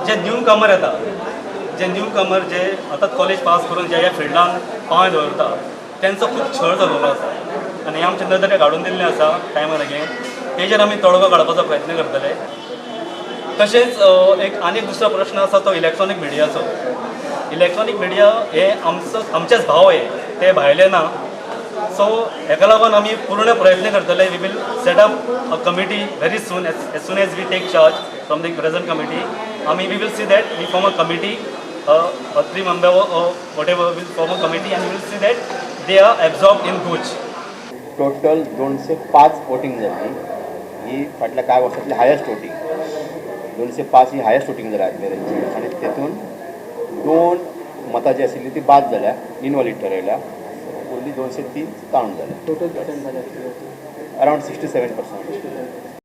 जे new कमर येता, जे new कमर जे आतां कॉलेज पास करून जे ह्या फिल्डान पांय दवरता, तेंचो खूब छळ जाल्लो आसा आनी हें आमच्या नदरेक हाडून दिल्लें आसा टायम एंड अगेन. तेजेर आमी तोडगो काडपाचो प्रयत्न करतले. तशेंच एक आनी एक दुसरो प्रश्न आसा तो इलेक्ट्रॉनीक मिडियाचो. इलेक्ट्रॉनीक मिडिया हे आमचो आमचेच भाव हे, ते भायले ना. सो हेका लागून आमी पूर्ण प्रयत्न करतले. We will set up a committee very soon. As soon as we take charge from the present committee, आमी we will see that we form a committee, three member, whatever, will form a committee and will see that they are absorb in GOCH. Total 205 voting जाली. ही फाटल्या कांय वर्सांतली highest voting. 205 ही highest voting जाल्या आजमेरेनची आनी तेतून दोन मतां जी आशिल्ली ती बाद जाल्या, इनवॅलीड ठरयल्या. उरली 203 काउंट जाल्या. टोटल पर्सेंट झाले? अरावंड 67%.